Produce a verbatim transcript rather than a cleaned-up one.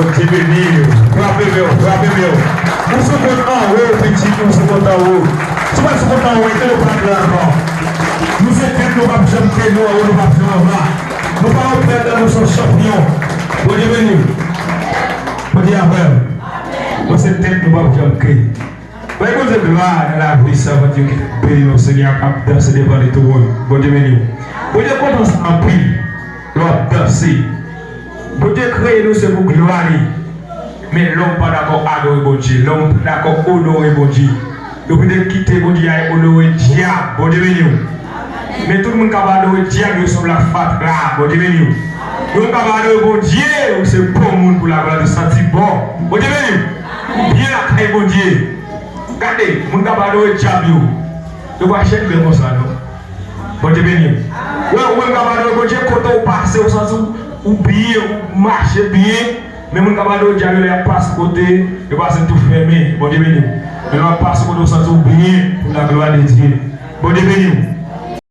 Bondye beni w. Frape men w, frape men w. Nou sou kont anwo, pitit, nou sou kont anwo. Si w pa t sou kont anwo, mete nou pa t la ankò. Nou se tèt, nou p ap janm kre, nou anwo, nou p ap janm anba. Nou pa yon pèd, nou se yon chanpyon. Bondye beni w. Bondye avè w. Nou se tèt, nou p ap janm kre. Bay Bondye glwa nan lavi sèvant yo ki beni nou, Senyè, k ap danse devan li twòn. Bondye beni w. Bondye kontan sa anpil. Lè w ap danse. Bondye kreye nou se pou glwa li. Men lòm pa dakò adore Bondye. Lòm pa dakò onore Bondye. Yo prefere kite Bondye al onore dyab. Bondye beni w. Men tout moun k ap adore dyab yo sanble ak fatra. Bondye beni w. Yo k ap adore Bondye, ou se bon moun pou laglwa, ou santi bon. Bondye beni w. Ou byen lakay Bondye. Gade, moun k ap adore dyab yo, yo pa chèche byen konsa, non. Bondye beni w. Wè, ou menm k ap adore Bondye, kote w pase, ou santi w, ou byen, ou mache byen. Men moun k ap adore dyab yo, lè y ap pase kote, yo pase tou fèmen. Bondye beni w. Men lè w ap pase kote, ou santi w byen pou laglwa de Dye. Bondye beni w.